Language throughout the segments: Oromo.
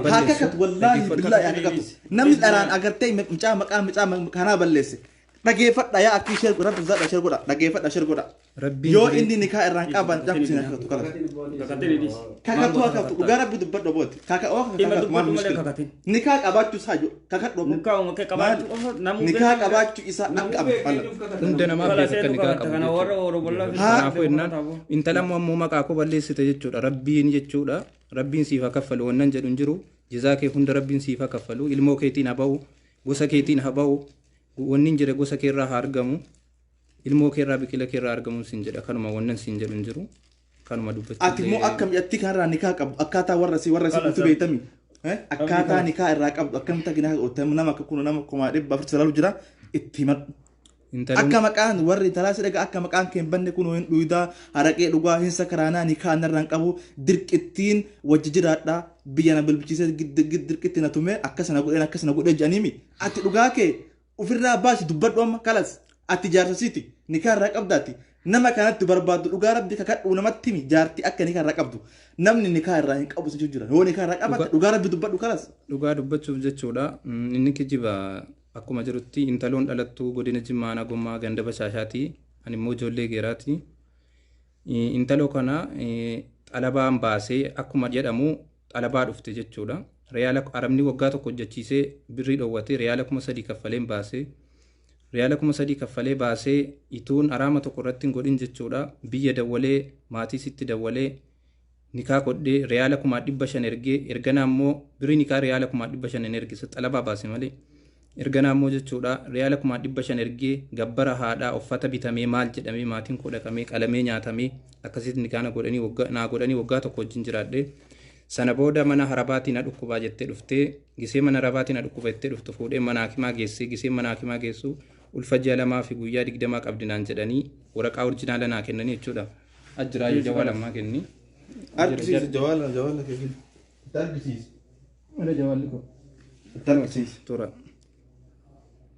Haa balleessu. kakatu, wallaahi Dhaggeeffadhu. billaahi haa kakatu. Namni dharaan agartee mucaa maqaa mucaa kanaa balleesse. Dhageeffadha yaa akkii, share rabbi sodaadha, share godha, dhageeffadha, share godha. Rabbiin Yoo jiree inni nikaa irraan qaban mucaan kun siin kakatu kalas. Kakatini dhiisi. Kakatu haa kakatu, dhugaa rabbi dubbadhu booti. Kaka oo Dhimma kakatu maal dubbadhu malee mushkila. kakatin. Nikaa qabaachuu isaa kakadhu obbo. Nikaa uuma kee qabaachuu qofa namuu Nikaa beeku. qabaachuu isaa akka abu alla. Hunda namaaf Kala beeka akka seetu nikaa kakatta qabu kana jechuudha. warra Oromollaa fi Haa Kanaafuu jennaan intala ammoo maqaa koo balleessite jechuudha. Rabbiin jechuudha. Rabbiin siif haa kaffalu wannan jedhu hin jiru. Jizaa kee hunda rabbiin siif haa kaffalu. Ilmoo keetiin haa ba'u. Gosa keetiin haa ba'u. Wanni hin jire gosa keerraa haa argamu. Ilmoo keerraa biqila keerraa argamu sin jedha. Kanuma wannan siin jedhu hin jiru. Kanuma dubbachuu Ati immoo akka mi'attii kanarraa nikaa qabdu akkaataa warra si Kala guutuu beektami. Akkaataa nikaa irraa qabdu akkamitti akka nikaa qabdu nama akka kun nama 400,000 salaalu jira itti himadhu. Intaloon Akka maqaan warri intalaa si dhagaa akka maqaan kee hin banne kun hin dhuydaa, haraqee dhugaa, hin sakaraanaa, nikaa narraan qabu, dirqittiin wajji jiraadha, biyya na bilbilchiisee dirqitti na tumee akkasana godheen akkasana godhee jedhaniimi. Ati dhugaa kee ofirraa baasi dubbadhu amma kalas. Ati jaarsa siiti nikaa irraa qabdaati. Nama kanatti barbaaddu dhugaa rabbi kakadhu namatti himi, jaartii akka nikaa irraa qabdu. Namni nikaa irraa hin qabu si jira. Yoo nikaa irraa qabatte dhugaa rabbi dubbadhu kalas. Dhugaa dubbachuuf jechuudha. Inni kijiba akkuma jirutti intaloon dhalattuu godina Jimmaa Aanaa Gommaa ganda Bashaashaati. Ani immoo ijoollee Geeraati. Intaloo kana xalabaan baasee akkuma jedhamu xalabaa dhufte jechuudha. Riyaala arabni waggaa tokko hojjechiisee birrii dhoowwate riyaala 3000 kaffaleen baasee. Riyaala 3000 kaffalee baasee ituun araama tokko irratti hin godhin jechuudha. Biyya dawwalee, maatii sitti dawwalee, nikaa godhee riyaala 500,000 ergee, erganaa immoo birrii nikaa riyaala 500,000 hin ergise, xalabaa baase malee. Erganaa immoo jechuudha riyaala 500,000 ergee, gabbara haadhaa uffata bitamee maal jedhamee maatiin koo dhaqamee qalamee nyaatamee akkasitti nikaa na godhanii waggaa naa godhanii waggaa tokko wajjin jiraadhe. Sana booda mana harabaatii na dhukkubaa jettee dhuftee, gisee mana harabaatii na dhukkuba jettee dhuftu fuudhee mana hakimaa geessee, gisee mana hakimaa geessu ulfa ji'a 2 fi guyyaa 20 qabdi naan jedhanii waraqaa original naa kennanii jechuudha. Ajjiraayyuu jawaa lammaa kenni. Argisiisi jawaala jawaala kee. Itti argisiisi. Mana jawaalli koo. Itti argisiisi. Tura.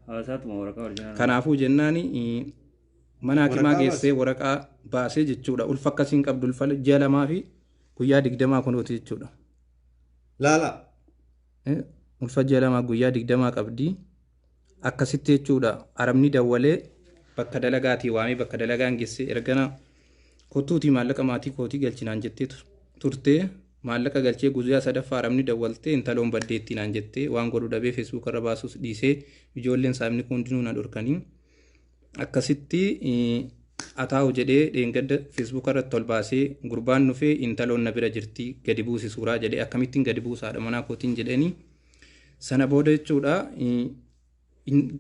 Haasaatuma waraqaa original. Kanaafuu jennaani mana hakimaa Waraqaa geessee waraqaa baasee jechuudha. Ulfa akkasiin qabdu, ulfa ji'a 2 fi guyyaa 20 kunuuti jechuudha. Laala. Ulfa ji'a 2 guyyaa 20 qabdi. Akkasitti jechuudha arabni dawwalee bakka dalagaatii waamee bakka dalagaan geessee, ergana kottuutii maallaqa maatii kootii galchinaan jettee turtee, maallaqa galchee guyyaa sadaffaa arabni dawwaltee intaloon baddeettii naan jettee, waan godhu dhabee Facebook irra baasuus dhiisee, ijoolleen saamni kun hundinuu na dhorkanii akkasitti ataa'u jedhee dheengadda Facebook irratti ol baasee, gurbaan dhufee intaloon na bira jirti gadi buusi suuraa jedhee, akkamittiin gadi buusaadha manaa kootiin jedheeni. Sana booda jechuudha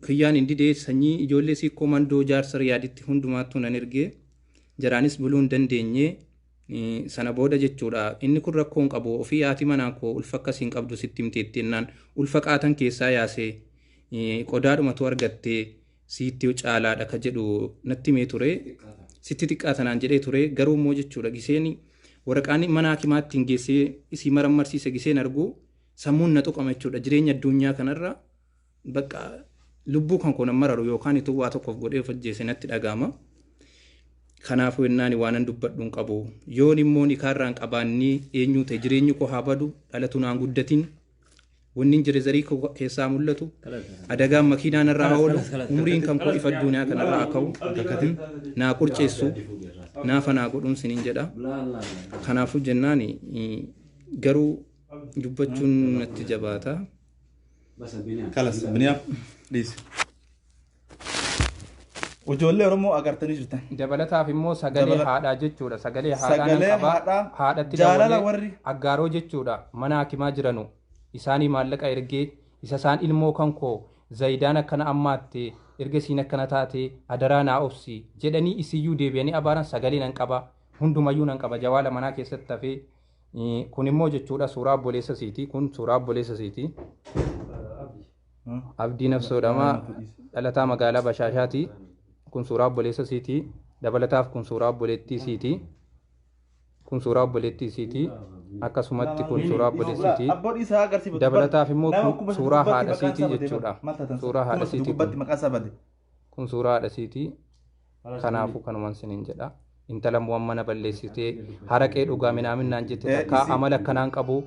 kiyyaan hin didee, sanyii ijoollee siikoo mandoo jaarsa Riyaaditti hundumaattuu nan ergee, jaraanis buluu hin dandeenye. Sana booda jechuudha inni kun rakkoo hin qabu, ofii haati manaa koo ulfa akkasii hin qabdu sitti himteetti jennaan, ulfa qaatan keessaa yaasee qodaadhumatu argattee siitti caalaadha ka jedhu natti himee ture, sitti xiqqaatanaan jedhee ture. Garuu immoo jechuudha giseen waraqaan mana hakimaatti hin geessee isii marammarsiise giseen argu sammuun na tuqama jechuudha. Jireenya addunyaa kanarra bakka lubbuu kan koo nan mararu yookaan ituu waa tokkoof godhee of ajjeese natti dhaga'ama. Kanaafuu ennaani waanan dubbadhu hin qabu. Yoon immoo nikaarraan qabaannii eenyuu ta'e jireenyi koo haa badu, dhalatu naan guddatin. Wanni hin jire zarii koo keessaa mul'atu. Adagaan makiinaa narraa haa oolu. Umriin kan koo ifa addunyaa kanarraa haa ka'u. Naa qurceessu. Naafa naa godhuun sinin jedha. Kanaafuu jennaani garuu dubbachuun natti jabaata. Kalas Biniyaam dhiisi. Ijoollee Oromoo agartanii jirtan. Dabalataaf immoo sagalee haadhaa jechuudha. Sagalee haadhaa nan Sagalee qaba. haadhaa, Haadhatti jaalala dabalee aggaaroo jechuudha. Mana hakimaa jiranu isaanii maallaqa ergee isa isaan ilmoo kan koo Zayidaan akkana ammaatte, erga isiin akkana taate adaraa naa obsi jedhanii isiyyuu deebi'anii abaaran sagalee nan qaba. Hundumayyuu nan qaba, jawaala manaa keessatti hafee. Kun immoo jechuudha suuraa obboleessa isiiti. Kun suuraa obboleessa isiiti. Abdii Nafsoodhama, dhalataa magaalaa Bashaashaati. Kun suuraa obboleessa isiiti. Dabalataaf kun suuraa obboleettii isiiti. Kun suuraa obboleettii isiiti. Akkasumatti kun suuraa obboleessiiti. Abboo dhiisaa agarsiifatu. Dabalataaf immoo Nama kun 3000 suuraa gubbatti haadha maqaan isiitii isaa bade. jechuudha. Maal taatan? Suuraa haadha 3000 isiitii gubbatti kun. maqaan isaa bade. Kun suuraa haadha isiitii. Kanaafuu kanuman sinin jedha. Intala mu'an mana balleessitee haraqee dhugaa minaamin naan jette takkaa amala akkanaan qabu.